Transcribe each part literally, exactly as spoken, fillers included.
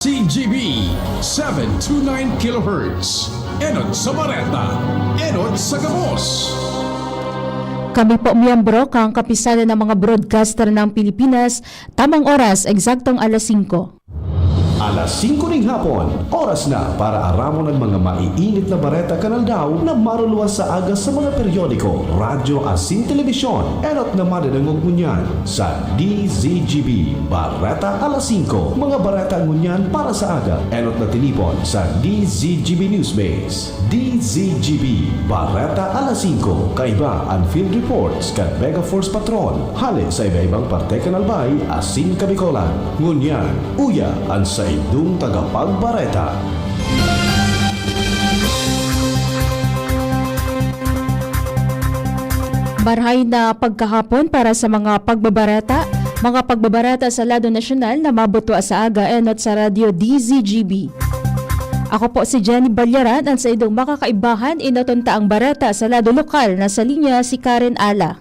C G B, seven two nine kilohertz. Enot sa Bareta, enot sa Gabos. Kami po miyembro kan Kapisanan ng mga Broadcaster ng Pilipinas, tamang oras, eksaktong alas singko. Alas singko ning hapon, oras na para aramon ang mga maiinit na bareta kan aldaw na maruluwas sa aga sa mga periodiko, radyo asin telebisyon. Enot na madadangog ngunyan sa D Z G B Bareta Alas singko. Mga bareta ngunyan para sa aga, enot na tinipon sa D Z G B Newsbase. D Z G B, Bareta Alas singko, kaiba an field reports kan Mega Force Patrol hale sa iba-ibang parte kan Albay asin Kabicolan. Ngunyan, uya an saindong tagapagbareta. Marhay na pagkahapon para sa mga pagbabareta, mga pagbabareta sa lado nasyonal na mabutwa sa aga enot sa Radyo D Z G B. Ako po si Jenny Balyaran, an saindong makakaibahan, inoton ta ang bareta sa lado lokal. Nasa linya si Karen Ala.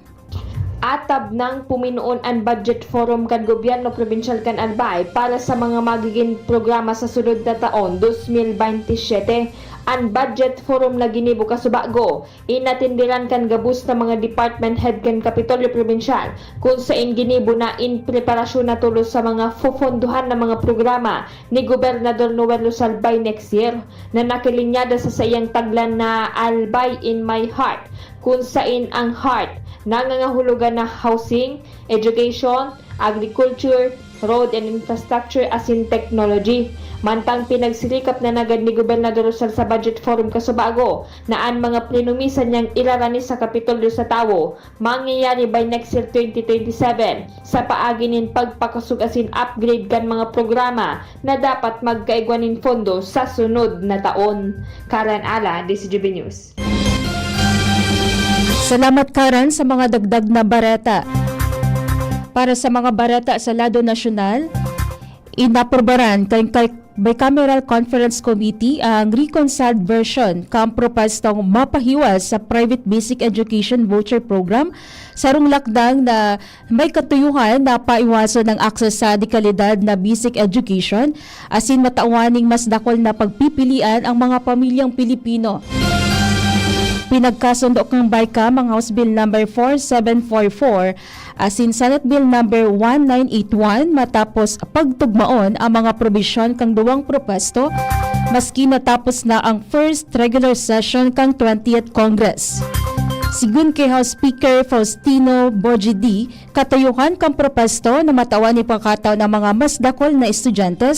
Atab nang puminoon an Budget Forum kan Gobyerno Probinsyal kan Albay para sa mga magigin programa sa sunod na taon, dos mil baynte siyete. An Budget Forum na ginibo kasubago, inatenderan kan gabos na mga department head kan Kapitolyo Probinsyal, kun sain ginibo na in preparasyon na tolos sa mga fofondohan na mga programa ni Gobernador Noel Rosal by next year, na nakilinyada sa saiyang taglan na Albay in My Heart, kun sain ang heart nangangahulugan na housing, education, agriculture, road and infrastructure asin technology. Mantang pinagsirikap na nanggad ni Gobernador Rosal sa Budget Forum kasubago na an mga prinomisan niyang irarani sa Kapitolyo sa tawo mangyayari by next year twenty twenty-seven sa paagi nin pagpakosog asin upgrade kan mga programa na dapat magkaigwa nin pondo sa sunod na taon. Karen Ala, D Z G B News. Salamat, Karen, sa mga dagdag na bareta. Para sa mga bareta sa lado nasyonal, inaprubaran kan kay Bicameral Conference Committee ang reconciled version kan propwestong mapahiwas sa Private Basic Education Voucher Program, sarong lakdang na may katuyohan na paiwason ang access sa dekalidad na basic education, asin matawan ning mas dakul na pagpipilian ang mga pamilyang Pilipino. Pinagkasundo kan BICAM ang House Bill Number four seven four four asin Senate Bill Number one nine eight one matapos pagtugmaon ang mga probisyon kan duwang propwesto, maski natapos na ang first regular session kan twentieth Congress. Sigon kay House Speaker Faustino Bojidi, katuyohan kan propwesto na matawan nin pagkataon ang mga mas dakul na estudyante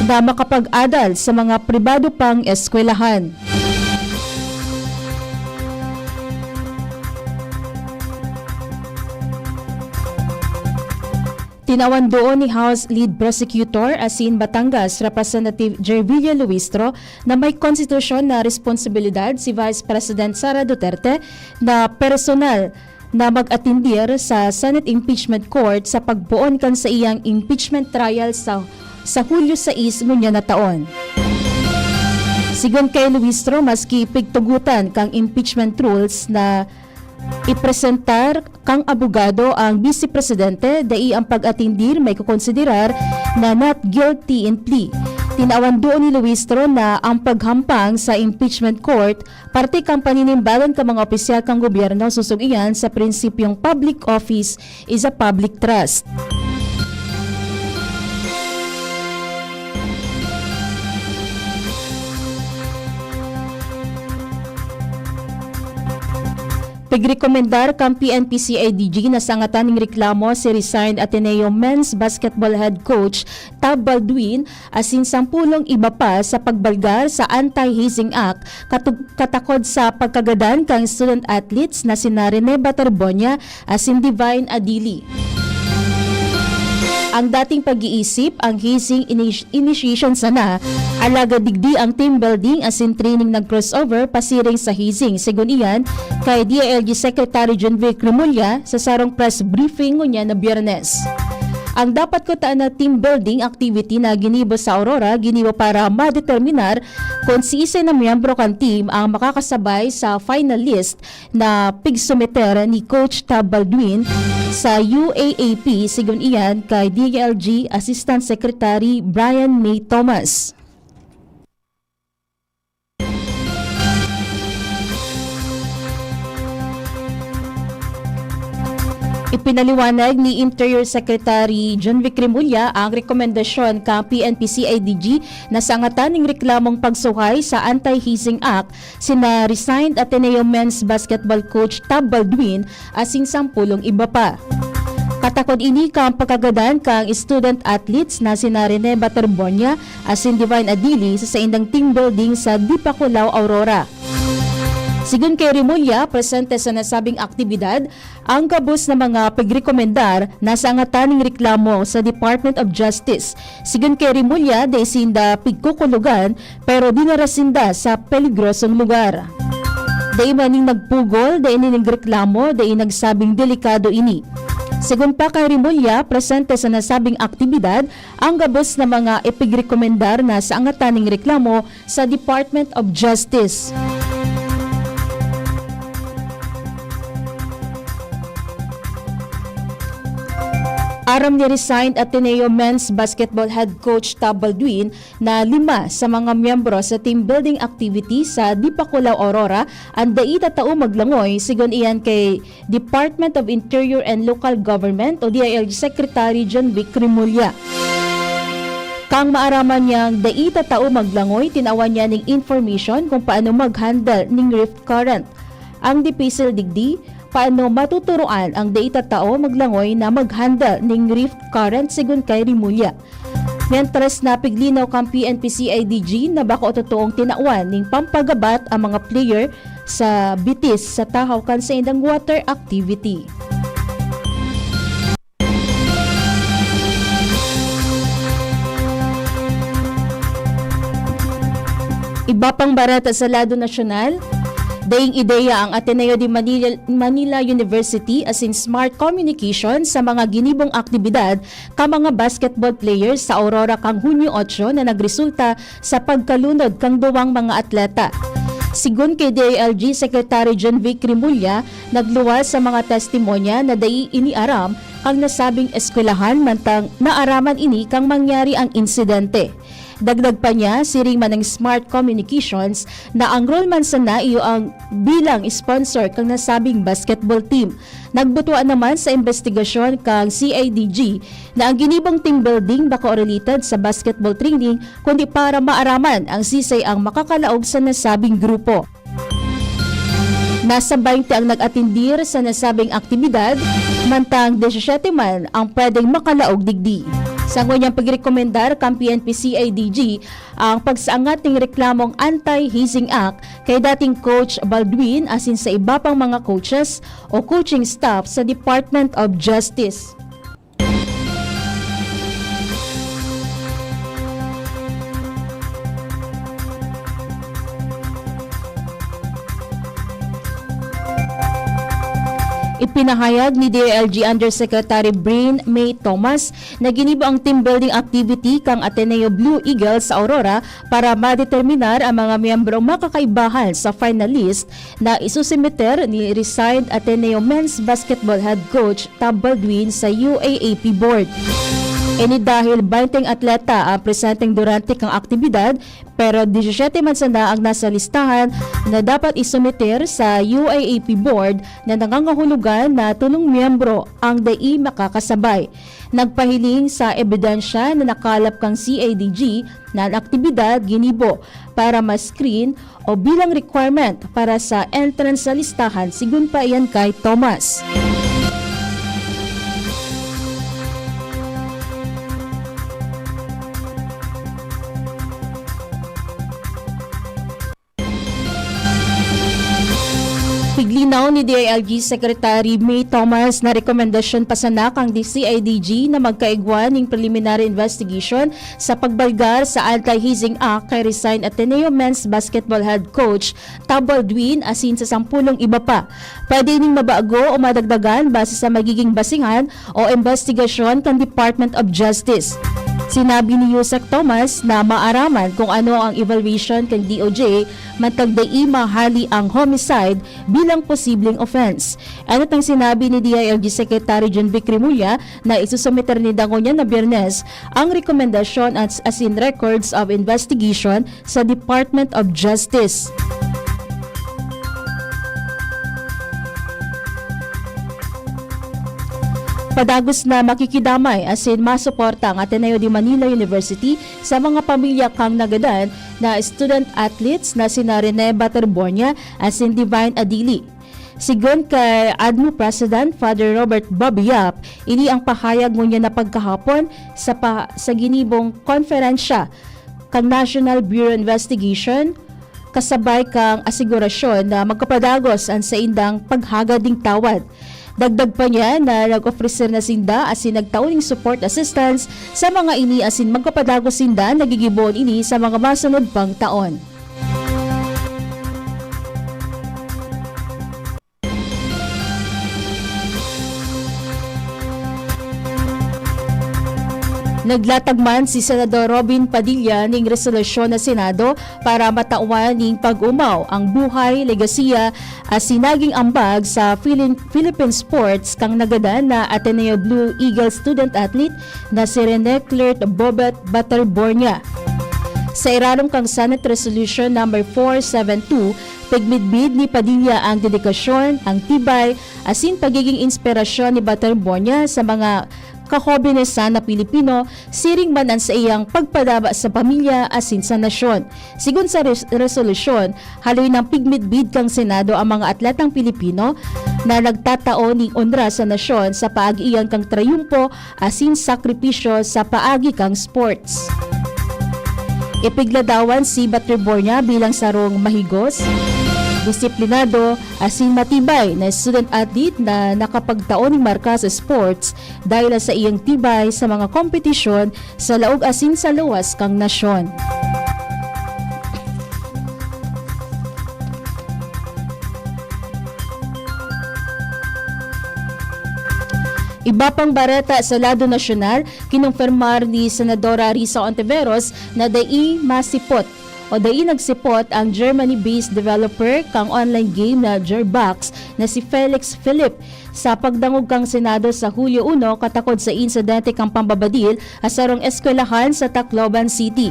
na makapag-adal sa mga pribado pang eskwelahan. Tinawan doon ni House Lead Prosecutor asin Batangas Representative Gervillo Luistro na may konstitusyon na responsibilidad si Vice President Sara Duterte na personal na mag-atendir sa Senate Impeachment Court sa pagpoon kan saiyang impeachment trial sa, sa Hulyo sais ngunyan na taon. Sigon kay Luistro, maski pigtugotan kan impeachment rules na ipresentar kan abogado ang Vice Presidente, dai ang pag-atendir maikokonsiderar na not guilty in plea. Tinawan doon ni Luistro na ang paghampang sa impeachment court parte kan paninimbagan kan mga opisyal kan gobyerno, sosog iyan sa prinsipyong public office is a public trust. Pigrekomendar kan P N P C I D G na sangatan ning reklamo si resigned Ateneo men's basketball head coach Tab Baldwin asin sampolong iba pa sa pagbalgar sa Anti-Hazing Act, katug-, katakod sa pagkagadan kan student athletes na sina Rene Batarbonia asin Divine Adili. Ang dating pag-iisip, ang hazing initi-, initiation sana, alagad digdi ang team building asin training nag-crossover pasiring sa hazing, sigon iyan kay D I L G Secretary Junvic Remulla sa sarong press briefing ngunyan na Biyernes. Ang dapat kutaan na team building activity na ginibo sa Aurora, ginibo para madeterminar kun siisay na miyembro kan team ang makakasabay sa finalist na pigsumiter ni Coach Tab Baldwin sa U A A P, sigon iyan kay D I L G Assistant Secretary Brian May Thomas. Ipinaliwanag ni Interior Secretary John Vic Remulla ang rekomendasyon kan P N P C I D G na sa ngatan ning reklamong pagsuhay sa Anti-Hazing Act sina resigned Ateneo men's basketball coach Tab Baldwin asin sampulong iba pa. Katakod ini kan pagkagadan kan student athletes na sina Rene Baterbonia asin Divine Adili sa saindang team building sa Dipakulaw, Aurora. Sigon kay Remulla, presente sa nasabing aktibidad ang gabos na mga pagrekomendar na sa ngatan ning reklamo sa Department of Justice. Sigon kay Remulla, dai sinda pigkukulogan pero dinara sinda sa peligrosong lugar. Dai man nin nagpugol, dai nin nagreklamo, dai nagsabing delikado ini. Sigon pa kay Remulla, presente sa nasabing aktibidad ang gabos na mga ipigrekomendar na sa ngatan ning reklamo sa Department of Justice. Aram ni resigned Ateneo men's basketball head coach Tab Baldwin na lima sa mga miyembro sa team building activity sa Dipakulaw, Aurora an dai tatao maglangoy, sigon iyan kay Department of Interior and Local Government o D I L G Secretary John Vic Remulla. Kan maaraman niyang dai tatao maglangoy, tinawan niya ning information kung paano mag-handle ning rift current. Ang dipisil digdi, paano matuturoan ang dai tatao maglangoy na mag-handle ning rift current, sigon kay Remulla. Mientras, napiglinaw kan P N P C I D G na bako totoong tinawan ning pampagabat ang mga player sa bitis sa tahaw kan saindang water activity. Iba pang bareta sa lado nasyonal, daing ideya ang Ateneo de Manila, Manila University asin Smart Communication sa mga ginibong aktibidad kan mga basketball players sa Aurora kan Hunyo otso na nagresulta sa pagkalunod kan duwang mga atleta. Sigon kay D I L G Secretary John Vic Remulla, nagluwas sa mga testimonya na dai ini aram kan nasabing eskwelahan mantang naaraman ini kan mangyari ang insidente. Dagdag pa niya, siring man nin Smart Communications na ang role man sana iyo ang bilang sponsor kan nasabing basketball team. Nagbutua naman sa imbestigasyon kan C I D G na ang ginibong team building bako related sa basketball training, kundi para maaraman ang sisay ang makakalaog sa nasabing grupo. Nasa baynte ang nag-atendir sa nasabing aktibidad, mantang disisiyete man ang pwedeng makalaog digdi. Sa ngunyan pagrekomendar kan P N P C I D G ang pagsaangat ning reklamong Anti-Hazing Act kay dating Coach Baldwin asin sa iba pang mga coaches o coaching staff sa Department of Justice. Ipinahayag ni D I L G Undersecretary Bryn May Thomas na ginibo ang team building activity kan Ateneo Blue Eagles sa Aurora para madeterminar ang mga miyembrong makakaibahan sa finalist na isusumiter ni resigned Ateneo men's basketball head coach Tab Baldwin sa U A A P board. Ini dahil baynte atleta ang presenteng durante kan aktibidad, pero disisiyete man sana ang nasa listahan na dapat isumiter sa U A A P board na nangangahulugan na tolong miyembro ang dai makakasabay. Nagpahiling sa ebidensya na nakalap kan C I D G na an aktibidad ginibo para ma-screen o bilang requirement para sa entrance sa listahan, sigon pa iyan kay Thomas. Piglinaw ni D I L G Secretary May Thomas na rekomendasyon pa sana kan D C I D G na magkaigwa ning preliminary investigation sa pagbalgar sa Anti-Hazing Act kay resigned Ateneo men's basketball head coach Tab Baldwin asin sa sampulong iba pa. Pwede ining mabago o madagdagan base sa magiging basihan o imbestigasyon kan Department of Justice. Sinabi ni Yusek Thomas na maaraman kung ano ang evaluation kan D O J mantang dai mahali ang homicide bilang posibleng offense. Enot ang sinabi ni D I L G Secretary John Vic Remulla na isusumiter ninda ngunyan na Biyernes ang rekomendasyon at asin records of investigation sa Department of Justice. Padagos na makikidamay asin masuporta ang Ateneo de Manila University sa mga pamilya kan nagadan na student athletes na sina Rene Baterbornia asin Divine Adili. Sigon kay ADMU President Father Robert Bobby Yap, ini ang pahayag ngunyan na pagkahapon sa pa, sa ginibong konferensya kan National Bureau Investigation, kasabay kan asigurasyon na magkapadagos an saindang paghagad nin tawad. Dagdag pa niya na nag-ofreser na sinda asin nagtao nin support assistance sa mga ini asin magpapadagos sinda na gigibohon ini sa mga masunod pang taon. Naglatag man si Senador Robin Padilla ning resolusyon na Senado para matawan ning pag-omaw ang buhay, legasiya asin naging ambag sa Philin-, Philippine sports kan nagadan na Ateneo Blue Eagle student athlete na si Rene Clert Bobet Baterbornia. Sa irarom kan Senate Resolution Number four seven two, pigmidbid ni Padilla ang dedikasyon, ang tibay, asin pagiging inspirasyon ni Baterbornia sa mga kahobenesan na Pilipino, siring man an saiyang pagpadaba sa pamilya asin sa nasyon. Sigon sa res-, resolusyon, haloy nang pigmidbid kan Senado ang mga atletang Pilipino na nagtatao nin onra sa nasyon sa paagi iyan kan trayumpo asin sakripisyo sa paagi kan sports. Ipigladawan si Baterbornia bilang sarong mahigos, disiplinado, asin matibay na student athlete na nakapagtao nin marka sa sports dahil sa iyang tibay sa mga kompetisyon sa laog asin sa luwas kan nasyon. Iba pang bareta sa lado nasyonal, kinumpirmar ni Senadora Risa Ontiveros na dai masipot o dai nagsipot ang Germany-based developer kan online game na Gearbox na si Felix Philipp sa pagdangog kan Senado sa Hulyo uno katakod sa insidente kan pambabadil sa sarong eskwelahan sa Tacloban City.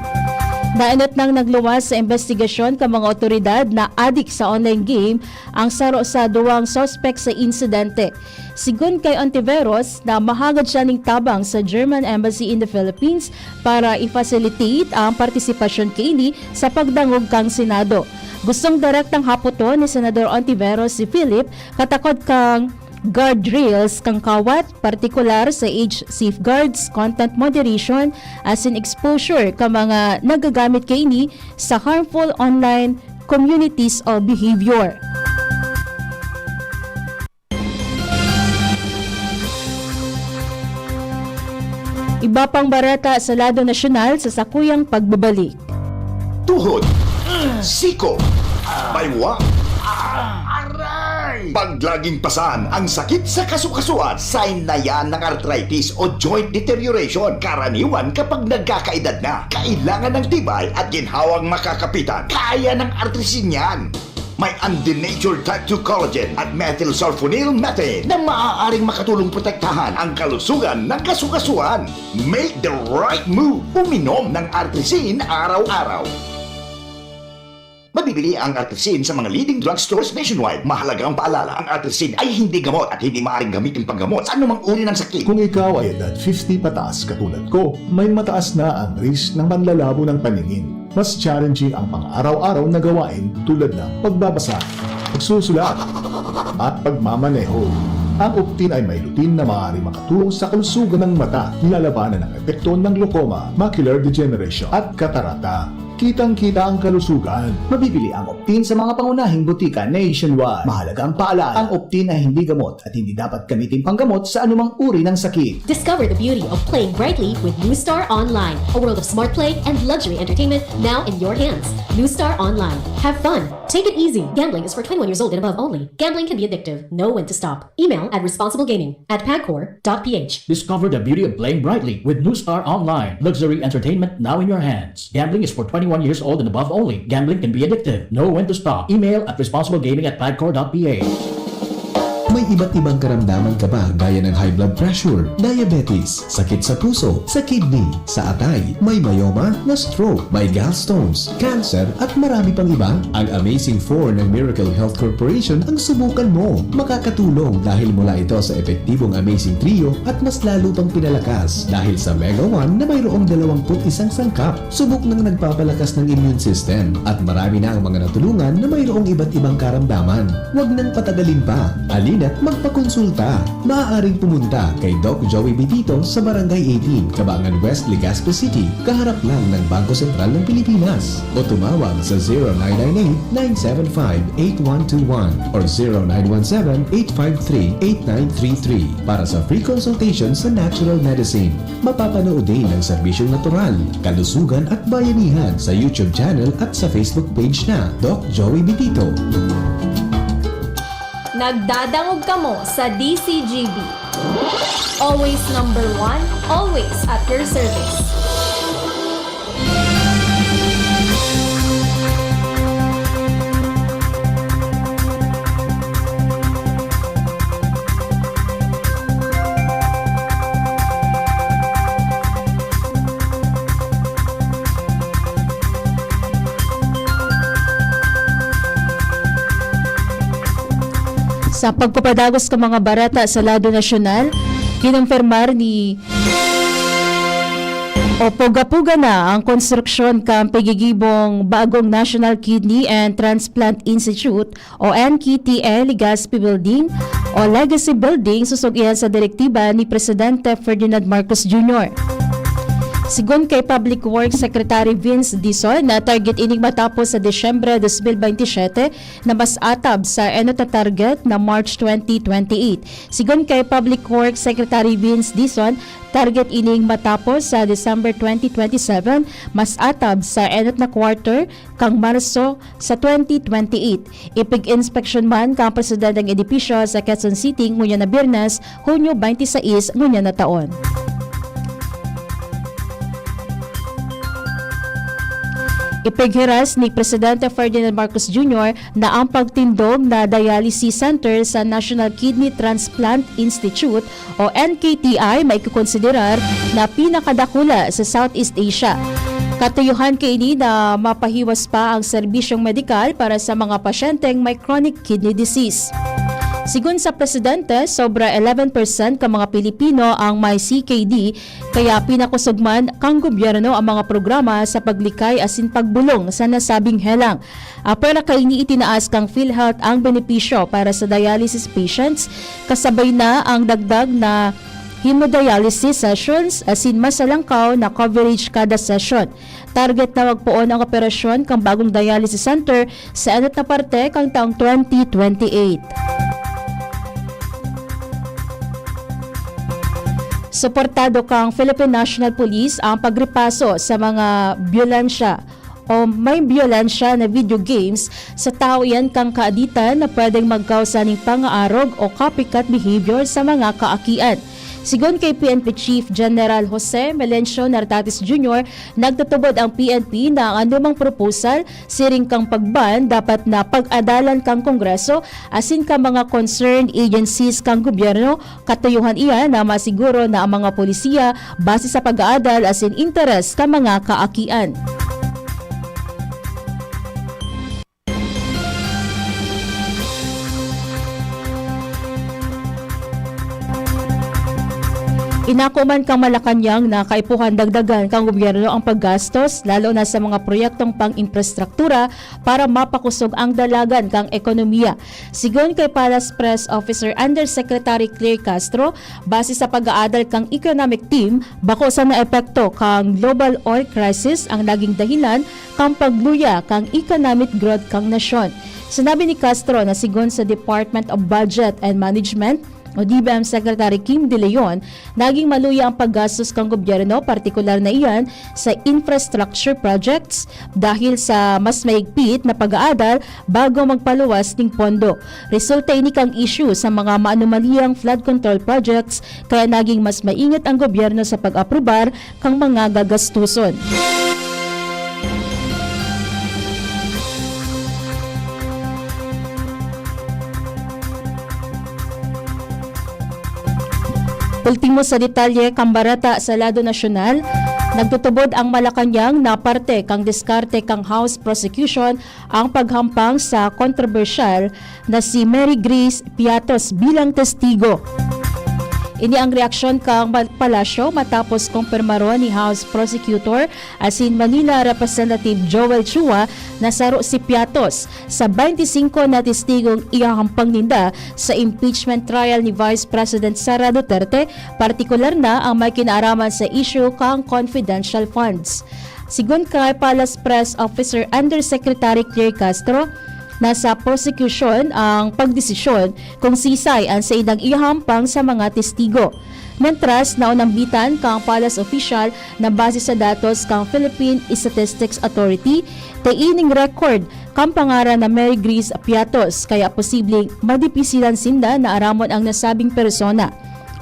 Naenot nang nagluwas sa imbestigasyon kan mga otoridad na adik sa online game ang saro sa duwang suspek sa insidente. Sigon kay Ontiveros na mahagad siya nin tabang sa German Embassy in the Philippines para i-facilitate ang partisipasyon kaini sa pagdangog kan Senado. Gustong direktang hapoton ni Senador Ontiveros si Philip katakod kan guardrails kan kawat, partikular sa age safeguards, content moderation, asin exposure kan mga nagagamit kaini sa harmful online communities o behavior. Iba pang bareta sa lado nasyonal sa sakuyang pagbabalik. Tuhod, siko, baywa, aray! Pag laging pasan ang sakit sa kasukasuan, sign na yan ng arthritis o joint deterioration. Karaniwan kapag nagkakaedad na, kailangan ng tibay at ginhawang makakapitan. Kaya ng artrisin yan. May undenatured type two collagen at methylsulfonyl methane na maaaring makatulong protektahan ang kalusugan ng kasukasuan. Make the right move. Uminom ng Artrisin araw-araw. Mabibili ang Artrisin sa mga leading drugstores nationwide. Mahalagang paalala, ang Artrisin ay hindi gamot at hindi maaaring gamitin panggamot sa anumang uri ng sakit. Kung ikaw ay edad fifty pataas katulad ko, may mataas na ang risk ng panlalabo ng paningin. Mas challenging ang pang-araw-araw na gawain tulad ng pagbabasa, pagsusulat, at pagmamaneho. Ang Optin ay may lutein na maaaring makatulong sa kalusugan ng mata, nilalabanan ang epekto ng glaucoma, macular degeneration, at katarata. Kitang-kita ang kalusugan. Mabibili ang Optin sa mga pangunahing botika nationwide. Mahalaga ang paalala, ang Optin ay hindi gamot at hindi dapat gamitin panggamot sa anumang uri ng sakit. Discover the beauty of playing brightly with New Star Online, a world of smart play and luxury entertainment now in your hands. New Star Online. Have fun. Take it easy. Gambling is for twenty-one years old and above only. Gambling can be addictive. Know when to stop. Email at responsiblegaming at pagcor dot p h. Discover the beauty of playing brightly with New Star Online. Luxury entertainment now in your hands. Gambling is for twenty-one years old and above only. Gambling can be addictive. Know when to stop. Email at responsiblegaming at pagcor dot p h. May iba't ibang karamdaman ka ba, gaya ng high blood pressure, diabetes, sakit sa puso, sa kidney, sa atay, may myoma, na-stroke, may gallstones, cancer, at marami pang iba? Ang Amazing Four ng Miracle Health Corporation ang subukan mo. Makakatulong dahil mula ito sa epektibong Amazing Trio at mas lalo pang pinalakas dahil sa Mega One na mayroong dalawampu't isang sangkap. Subok ng nagpapalakas ng immune system at marami na ang mga natulungan na mayroong iba't ibang karamdaman. Huwag nang patagalin pa. Halina't magpakonsulta. Maaaring pumunta kay Doc Joey Bitito sa Barangay eighteen, Cabangan West, Legazpi City, kaharap lang ng Bangko Sentral ng Pilipinas. O tumawag sa zero nine nine eight, nine seven five, eight one two one or zero nine one seven, eight five three, eight nine three three para sa free consultation sa natural medicine. Mapapanood din ang serbisyong natural, kalusugan at bayanihan sa YouTube channel at sa Facebook page na Doc Joey Bitito. Nagdadangog kamo sa D C G B. Always number one, always at your service. Sa pagpapadagos kan mga bareta sa lado nasyonal, kinumpirmar ni o puga-puga na ang konstruksyon kan pigigibong bagong National Kidney and Transplant Institute o N K T A Legazpi Building o Legacy Building, sosog iyan sa direktiba ni Presidente Ferdinand Marcos Junior. Sigon kay Public Works Secretary Vince Dizon na target ining matapos sa Disyembre dos mil bentisiete na mas atab sa enot na target na March twenty twenty-eight. Sigon kay Public Works Secretary Vince Dizon, target ining matapos sa December twenty twenty-seven, mas atab sa enot na quarter kan Marso sa twenty twenty-eight. Ipig-inspeksyon man kan presidente ang edipisyo sa Quezon City ngunyan na Biyernes, Hunyo twenty-six ngunyan na taon. Ipighiras ni Presidente Ferdinand Marcos Junior na ang pagtindog na dialysis center sa National Kidney Transplant Institute o N K T I maikokonsiderar na pinakadakula sa Southeast Asia. Katuyuhan kaini na mapahiwas pa ang serbisyong medikal para sa mga pasyenteng may chronic kidney disease. Sigon sa presidente, sobra eleven percent ka mga Pilipino ang may C K D, kaya pinakusog man kan gobyerno ang mga programa sa paglikay asin pagbolong sa nasabing helang. Apwera kaini, itinaas kan PhilHealth ang benepisyo para sa dialysis patients, kasabay na ang dagdag na hemodialysis sessions asin mas alangkaw na coverage kada session. Target na magpoon ang operasyon kan bagong dialysis center sa enot na parte kan taong twenty twenty-eight. Suportado kan Philippine National Police ang pagripaso sa mga byolensya o may byolensya na video games sa tawo, iyan kan kaaditan na pwedeng magkausa ning pangaarog o copycat behavior sa mga kaakian. Sigon kay P N P Chief General Jose Melencio Nartates Junior, nagtutubod ang P N P na ang anumang proposal siring kan pag-ban dapat na pag-adalan kan Kongreso asin kan mga concerned agencies kan gobyerno. Katuyuhan iyan na masiguro na ang mga polisiya base sa pag-aadal asin interes kan mga kaakian. Inako man kan Malacañang na kaipuhan dagdagan kan gobyerno ang paggastos, lalo na sa mga proyektong pang-infrastruktura para mapakosog ang dalagan kan ekonomiya. Sigon kay Palace Press Officer Undersecretary Claire Castro, base sa pag-aadal kan economic team, bako sana epekto kan global oil crisis ang naging dahilan kan pagluya kan economic growth kan nasyon. Sinabi ni Castro na sigon sa Department of Budget and Management, o D B M Secretary Kim De Leon, naging maluya ang paggastos kan gobyerno, partikular na iyan sa infrastructure projects, dahil sa mas mahigpit na pag-aadal bago magpaluwas ning pondo. Resulta ini kan issue sa mga maanumaliyang flood control projects, kaya naging mas maingat ang gobyerno sa pag-aprobar kan mga gagastuson. Ultimo sa detalye kan bareta sa lado nasyonal, nagtutubod ang Malacañang na parte kan diskarte kan House Prosecution ang paghampang sa kontrobersyal na si Mary Grace Piatos bilang testigo. Ini ang reaksyon kan Mal-, Palasyo matapos kumpirmaron ni House Prosecutor asin Manila Representative Joel Chua na saro si Piatos sa twenty-five na testigong ihahampang ninda sa impeachment trial ni Vice President Sara Duterte, partikular na ang may kinaaraman sa isyu kan confidential funds. Sigon kay Palace Press Officer Undersecretary Claire Castro, nasa prosekusyon ang pagdesisyon kung sisay ang saindang ihahampang sa mga testigo. Mentras, naunambitan kang Palace official na base sa datos kang Philippine Statistics Authority, ta ining record kan pangaran na Mary Grace Piatos, kaya posibleng madipisilan sinda na aramon ang nasabing persona.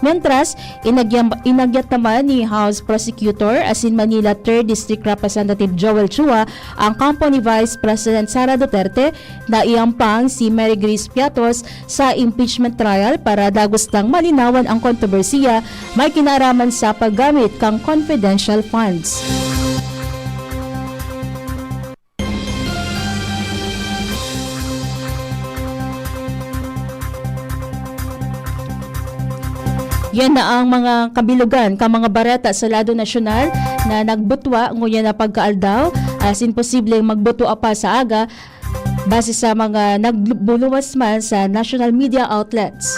Mentras, inagyam-, inagyat naman ni House Prosecutor asin Manila Third District Representative Joel Chua ang kampo ni Vice President Sara Duterte na ihampang si Mary Grace Piatos sa impeachment trial para dagos lang malinawan ang kontrobersiya may kinaaraman sa paggamit kan confidential funds. Yan na ang mga kabilugan kan mga bareta sa lado nasyonal na nagbutwa ngunyan na pagkaaldaw, asin posibleng magbutwa pa sa aga, base sa mga nagbuluwas man sa national media outlets.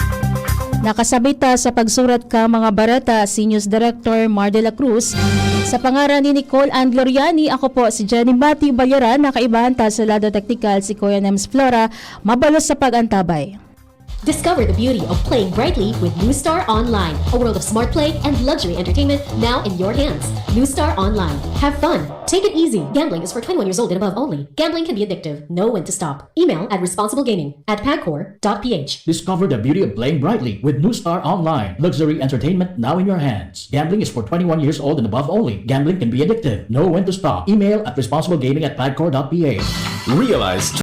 Nakasabay ta sa pagsurat kan mga bareta si News Director Mar de la Cruz. Sa pangaran ni Nicole Ann Gloriani, ako po si Jenny Mati Bayaran, na kaibahan ta sa lado teknikal si Kuya Nems Flora. Mabalos sa pag-antabay. Discover the beauty of playing brightly with New Star Online, a world of smart play and luxury entertainment now in your hands. New Star Online. Have fun. Take it easy. Gambling is for twenty-one years old and above only. Gambling can be addictive. Know when to stop. Email at responsiblegaming at pagcor dot p h. Discover the beauty of playing brightly with New Star Online. Luxury entertainment now in your hands. Gambling is for twenty-one years old and above only. Gambling can be addictive. Know when to stop. Email at responsiblegaming at pagcor dot p h. Realize